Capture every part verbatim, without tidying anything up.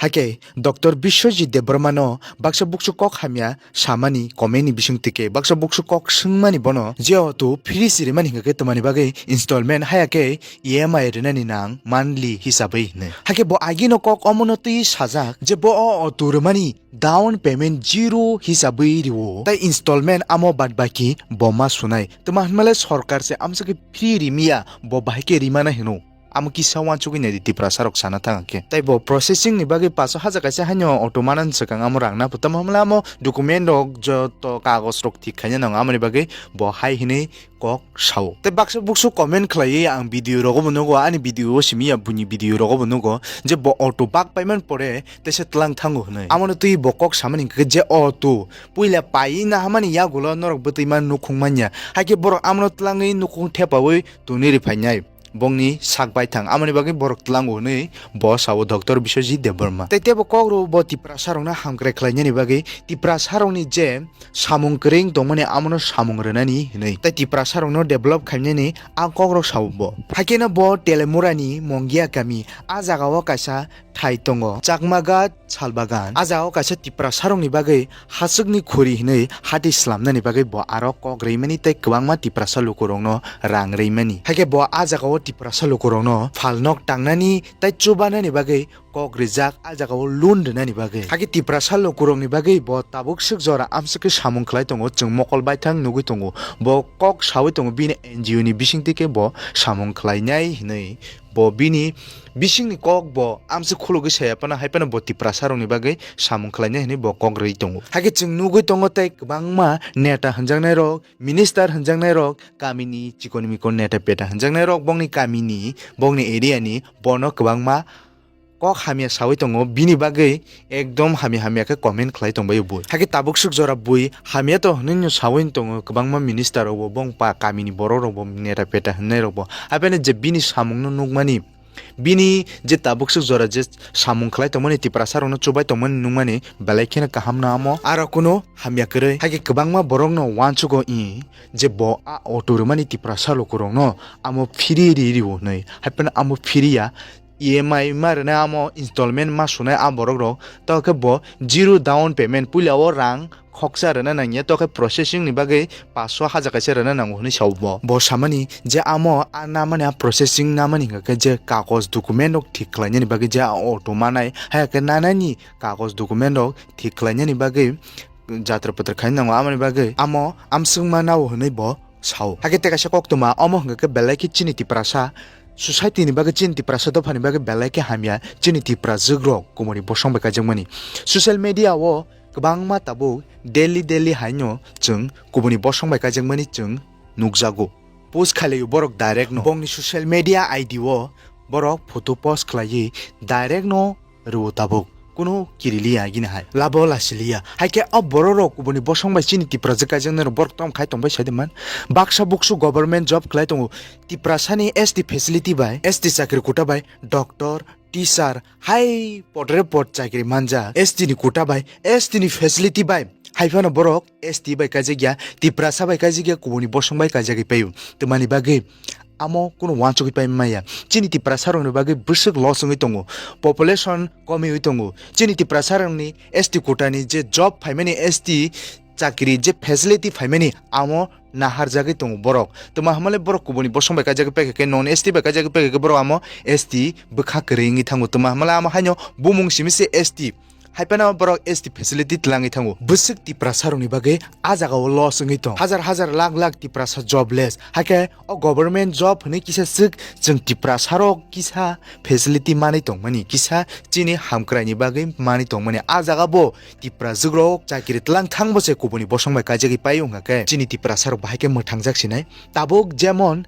Hakhe Doctor Biswajit Debbarma no baksa buksu kok hamya samani comment ni bising tike baksa buksu kok swngmani bono je auto free si rimani hingke twmani bagwi installment haya khe E M I rinani nang monthly hisabwi hinwi. Hakhe bo agino kok omono twi sajak je bo o auto rimani down payment zero hisabwi rio tai installment amo bad baki bo ma sunai. Twma hinmale sorkar se amsa khe free rimiya bo bahai khe rimana hino. Amo kisa wansugwi naidi Tiprasa rok sana thang khe. Tai bo processing ni bagwi paso haja kaisa haino auto manan swkang amo rang na phutam hamla amo document rok joto kagos rok thik khaina nango amoni bagwi bo hai hinwi kok sao. Tai baksa buksu comment khlaiwi ang video rogo bo nugo, ani video o simi ya buini video rogo bo nugo je bo auto bak paiman pore tese tlang thango hinwi. Amono twi bo kok samani hingkhe je auto puila pai na hamani yagulo norok bwtwi ma nukhung manya. Hakhe borok amono tlangwi nukhung thepawi tuni ri phainai. Bongni sak bai thang. Amoni bagwi borok tlango hwnwi bo sao Doctor Biswajit Debbarma. Tai tebo kok rw bo Tiprasa rokno hamkrai khlainani bagwi Tiprasa rokni je samung kwrwng tongmani amono samung rwnani hwnwi. Tai Tiprasa rokno develop khainani a kok rok sao bo. Hakhe no bo Telemurani Mongia kami a jaga o kaisa thai tongo. Chakmagat Salbagan. A jaga o kaisa Tiprasa rokni bagwi haswkni khuri hinwi hati slamnani bagwi bo aro kok rwimani tei kwbangma Tiprasa lukurokno rang rwimani. Hakhe bo a jaga o Tiprasa lukurokno phalnok tangnani tei chubanani bagwi kok rijak a jaga o loan rwnani bagwi. Hakhe Tiprasa lukurokni bagwi bo tabuk swk jora amswk khe samung khlai tongo, chwng mokol baithang nugwi tongo. Bo kok saui tongo bini N G O ni bisingtwi khe bo samung khlainai hinwi. Bo bini bisingni kok bo amswk khulugwi saya phano, hai phano bo Tiprasa rokni bagwi samung khlainai hinwi bo kok rwi tongo. Hakhe chwng nugwi tongo tei kwbangma neta hwnjaknai rok, minister hwnjaknai rok, kamini chikon mikon neta peta hwnjaknai rok, bongni kamini, bongni area ni bono kwbangma kok hamya saui tongo, bini bagwi ekdom hamya hamya khe comment khlai tongbaio bui. Hakhe tabuk swk jora bui hamya to hwnwi no saui tongo, kwbangma minister rok bo, bong pa kamini borok rok bo, neta peta hwnnai rok bo. Hai phano je bini samung no nukmani, bini je tabuk swk jora je samung khlai tongmani, Tiprasa rokno chubai tongmani nukmani, belai kheno kaham no amo, aro kuno hamya kwrwi. Hakhe kwbangma borok no uansugo i je bo a auto rwmani Tiprasa lukurokno amo phiri ri rio hwnwi, hai phano amo phiri ya. E M I ma rwnai amo installment ma sunai a borok rok, to khe bo zero down payment, puila o rang khoksa rwna nangya, to khe processing ni bagwi paso haja kaisa rwna nango hwnwi sao bo. Bo samani je amo a namani a processing namani hwnkha khe je kagoj document rok thik khlainani bagwi je a auto manai, hai khe nanani kagoj document rok thik khlainani bagwi jatra patra khaina nango, amoni bagwi amo amswkma nao hwnwi bo sao. Hakhe tei kaisa koktwma omo hwnkha khe belai khe chini Tiprasa society ni bagwi, chini Tiprasa dophani bagwi belai khe hamya chini Tiprajwk rok kubuni bosong bai kaijakmani. Social media o kwbangma tabuk daily daily haino chwng kubuni bosong bai kaijakmani chwng nukjago. Post khailaiyo borok direct no. Bongni social media I D o borok photo post khlaiwi direct no rwo tabuk. Kuno kiriliya gini hai. Labo lasiliya. Hai khe o borok rok kubuni bosong bai chini Tiprajwk kaijaknai rok borok tom khai tongbai sai de man. Baksa buksu government job khlai tongo. Tiprasani S T facility bai, S T chakri kota bai, doctor, teacher, hai podre pod chakri manja. S T ni kota bai, S T ni facility bai. Hai phano borok S T bai kaijakya, Tiprasa bai kaijakya, kubuni bosong bai kaijakwi paio. Twmani bagwi amo kuno uansugwi pai maya. Chini Tiprasa rokni bagwi bwswk loss wngwi tongo. Population komiwi tongo. Chini Tiprasa rokni S T kota ni je job phaimani, S T chakri je facility phaimani, amo naharjagwi tongo borok. Twma hwnmale borok kubuni bosong bai kaijagwi paikha khe, non S T bai kaijagwi paikha khe borok amo S T bwkha kwrwi wngwi thango. Twma hwnmale amo haino bumung simi se S T. Hai phano borok S T facility twlangwi thango. Bwswk Tiprasa rokni bagwi a jaga o loss wngwi tong. Hajar hajar lakh lakh Tiprasa jobless. Hakhe o government job hwnwi kisa swk chwng Tiprasa rok kisa facility manwi tongmani, kisa chini hamkraini bagwi manwi tongmani. A jaga bo Tiprajwk rok chakiri tlang thang bo se kubuni bosong bai kaijagwi pai wngkha khe chini Tiprasa rok bahai khe mwthangjak sinai. Tabuk jemon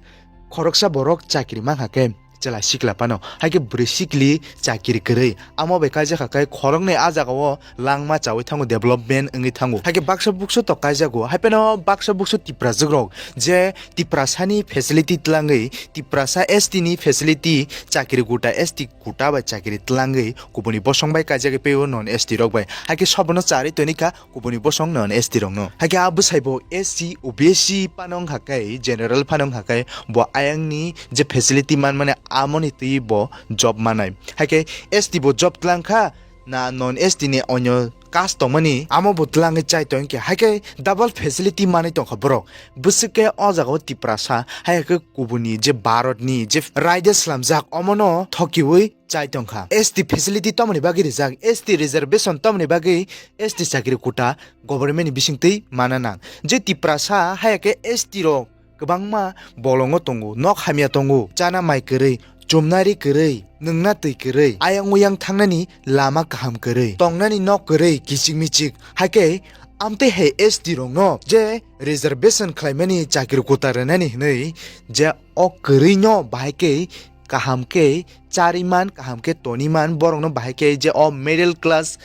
khoroksa borok chakiri mankha khe chwla sikla phano, hai khe bwrwi sikli chakiri kwrwi. Amo bai kaijakha khe khoroknwi a jaga o langma chawi thango, development wngwi thango. Hai khe baksa buksu tok kaijago. Hai phano baksa buksu Tiprajwk rok je Tiprasani facility twlangwi, Tiprasa S T ni facility, chakiri guta S T quota bai chakiri twlangwi kubuni bosong bai kaijagwi paio non S T rok bai. Hai khe sobono charwi tonikha kubuni bosong non S T rokno. Hai khe a bwsai bo S C, O B C phano wngkha khe, general phano wngkha khe bo ayangni je facility manmani amoni twi bo job manai. Hai khe S T bo job twlangkha, na non S T ni onyo caste tongmani, amo bo twlangwi chai tongkhe, haikhe double facility manwi tongkha borok. Bwswk khe o jagao Tiprasa, haikhe kubuni je Bharat ni je raida slamjak, omono thokiwi chai tongkha. S T facility tomoni bagwi rijak, S T reservation tomoni bagwi S T chakri quota government ni bisingtwi mana nang. Je Tiprasa, haikhe S T rok kwbangma bolongo tongo, nok hamya tongo, chana mai kwrwi, chumnari kwrwi, nwngna twi kwrwi, ayang uyang thangnani lama kaham kwrwi, tongnani nok kwrwi kichik michik, haikhe amtwi hai S T rokno je reservation khlaimani chakri quota rwnani hwnwi je o kwrwino bahai khe kaham khe chariman, kaham khe toniman, borokno bahai khe je o middle class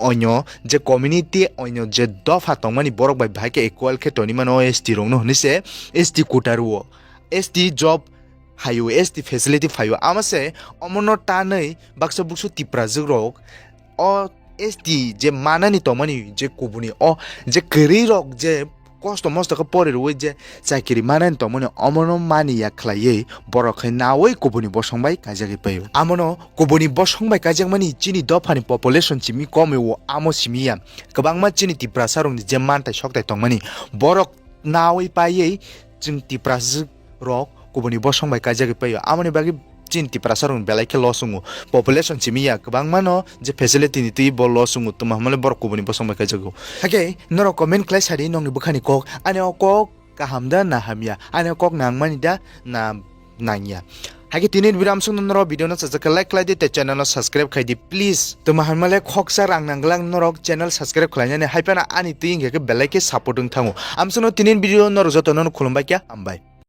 onyo je community, onyo je dopha tongmani borok bai bahai khe equal khe toni mano S T rokno hwnwi se S T quota rwo, S T job phaio, S T facility phaio. Amo se omono tanwi baksa buksu Tiprajwk rok o S T je manani tongmani je kubuni o je kwrwi rok je kosto mosto khe pori rwui je chakiri manani tongmani omono mani ya khlaiwi borok khai nawi kubuni bosong bai kaijagwi paio. Amono kubuni bosong bai kaijakmani chini dophani population simi komwi o amo simi ya. Kwbangma chini Tiprasa rokni je mantai soktai tongmani borok nawi paiwi chwng Tiprasa rok kubuni bosong bai kaijagwi paio. Amoni bagwi chini Tiprasa rokni belai khe loss wngo. Population simi ya kwbangma no je facility ni twi bo loss wngo, tuma hwnmale borok kubuni bosong bai kaijago. Hakhe norok comment khlai sadi nokni bwkhani kok, ani o kok kaham da na hamya, ani o kok nangmani da na nangya. Hakhe tini video amsong norok video no sajak khe like khlai di tei channel no subscribe khai di please. Tuma hwnmale khoksa rang nangglak norok channel subscribe khlainani, hai phano ani twi wngkha khe belai khe support wng thango. Amsong no tini video norok joto no khulumbai khe hambai.